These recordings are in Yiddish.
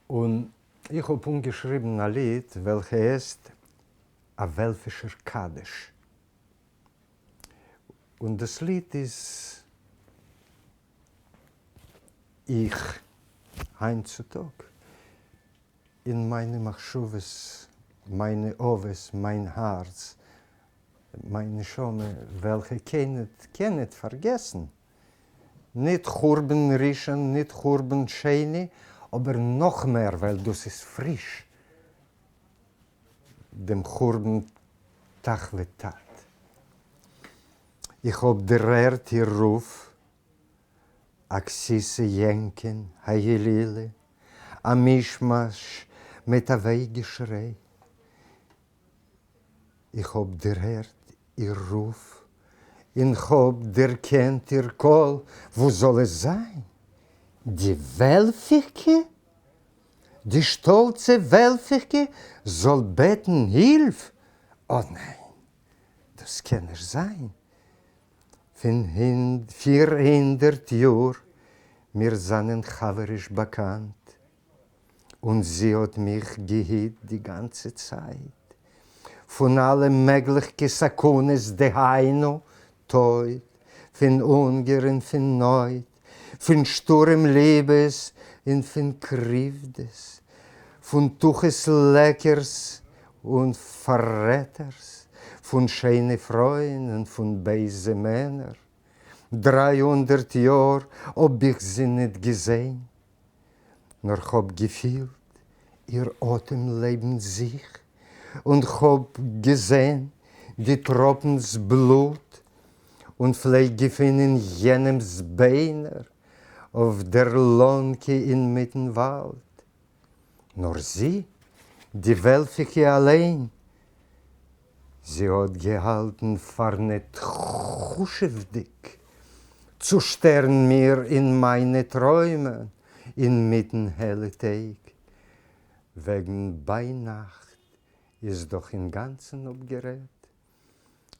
און איך האב אנגעשריבן א ליד וועלכע הייסט א וועלפישער קדיש. און דאס ליד איז איך היינט צו טאג אין מיינע מחשבות, מיינע אבות, מיין הארץ, מיין נשמה וועלכע קען ניט פארגעסן ניט חורבן ראשון ניט חורבן שני, אבער נאך מער ווייל דאס איז פריש דעם חורבן תח ותט. איך האב דערהערט איר רוף, א גסיסה יענקען, א יללה, א מישמאש מיט א וויי געשריי. איך האָב דערהערט איר רוף און כ'האָב דערקענט איר קול, וואָס זאָל עס זײַן? די וועלפֿיקע? די שטאָלצע וועלפֿיקע זאָל בעטן הילף? אָ, ניין, דאָס קען נישט זײַן! פֿון 400 יאָר מיר זײַנען חבֿריש באַקאַנט. און זי האט מיך געהיט די גאנצע צייט פון אלע מעגליכקע סכנות דהיינו טויט, פון הונגער און פון נויט, פון שטורעם ליבעס און פון קריוודעס, פון תחת לעקערס און פאררעטערס, פון שיינע פרויען און פון בייזע מענער. 300 יאר האב איך זי ניט געזען. נאָר כ'האָב געפֿילט איר אָטעם לעבן זיך און כ'האָב געזען די טראָפּנס בלוט און פֿלעג געפֿינען יענעמס ביינער אויף דער לאָנקע אין מיטן וואַלד. נאָר זי, די וועלפֿיקע אַליין, זי האָט געהאַלטן פֿאַר ניט חשובֿדיק צו שטערן מיר אין מײַנע טרוימען אין מיטן העלע טעג. וועגן בײַ נאַכט איז דאָך אין גאַנצן אָפּגערעדט.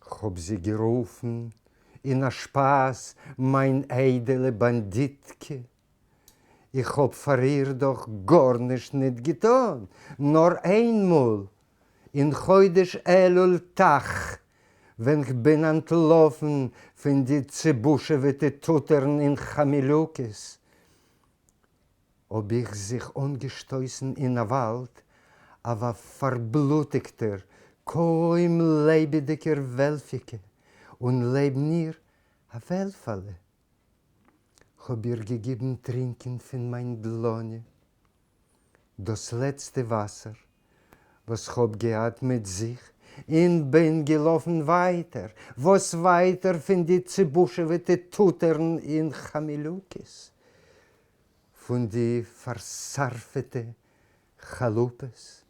כ'האָב זי גערופֿן אין אַ שפּאַס מײַן איידעלע באַנדיטקע. איך האָב פֿאַר איר דאָך גאָרנישט ניט געטאָן, נאָר איין מאָל, אין חודש אלול תח, ווען כ'בין אנטלאפן פון די צעבושעוועטע טוטערן אין כאמילוקעס, האב איך זיך אנגעשטויסן אין א וואלד אויף א פארבלוטיגטער, קוים לעבעדיגער וועלפיקע, און לעבן איר א וועלפעלע. כ'האב איר געגעבן טרינקען פון מיין דלאניע דאס לעצטע וואסער וואס כ'האב געהאט מיט זיך, און בין געלאפן ווייטער, וואס ווייטער פון די צעבושעוועטע טוטערן און כאמילוקעס, פון די פארשרפעטע כאלופעס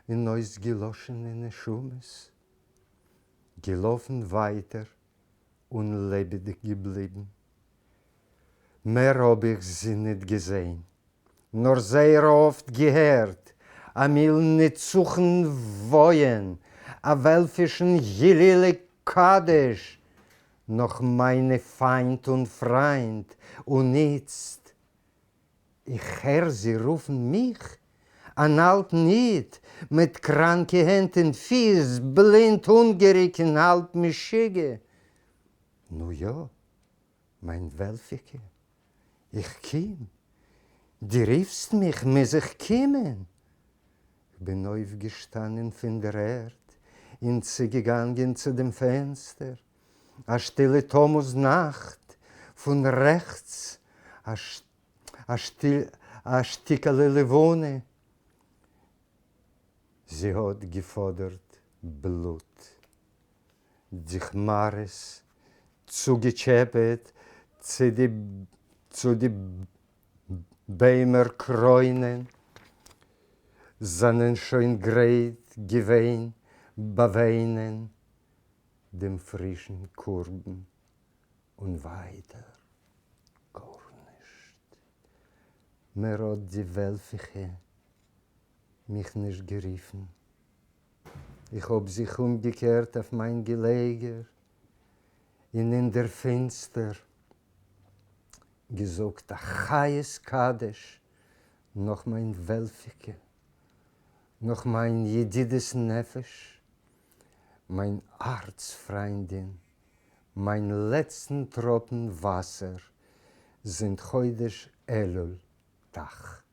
און אויסגעלאשענע נשמות, געלאפן ווייטער און לעבעדיג געבליבן. מער האב איך זי ניט געזען, נאר זייער אפט געהערט א מילן נצחון וואויען, א וועלפישן יללה קדיש נאך מיינע פיינט און פריינט, און איצט איך הער זי רופן מיך, אן אלטן איד, מיט קראנקע הענט און פיס, בלינד, הונגעריג און האלב משוגע. נו יא, מיין וועלפיקע, איך קום. דו רופסט מיך, מוז איך קומען. כ'בין אויפגעשטאנען פון דער ערד און צוגעגאנגען צו דעם פענסטער. א שטילע תמוז נאכט, פון רעכטס א שטיקעלע לבנה, זי האט געפאדערט בלוט, די כמארעס צוגעטשעפעט צו די ביימער קרוינען, זענען שוין גרייט געווען באוויינען דעם פרישן קרבן און ווייטער גארנישט. מער האט די וועלפיכע מיך נישט גערופן. איך האב זיך אומגעקערט אויף מיין געלעגער און אין דער פינסטער געזאגט א חיות קדיש. נאָך מײַן וועלפֿיקע, נאָך מײַן ידידת-נפֿש, מײַן האַרץ-פֿרײַנדין, מײַן לעצטן טראָפּן וואַסער זינט חודש אלול ת"ח.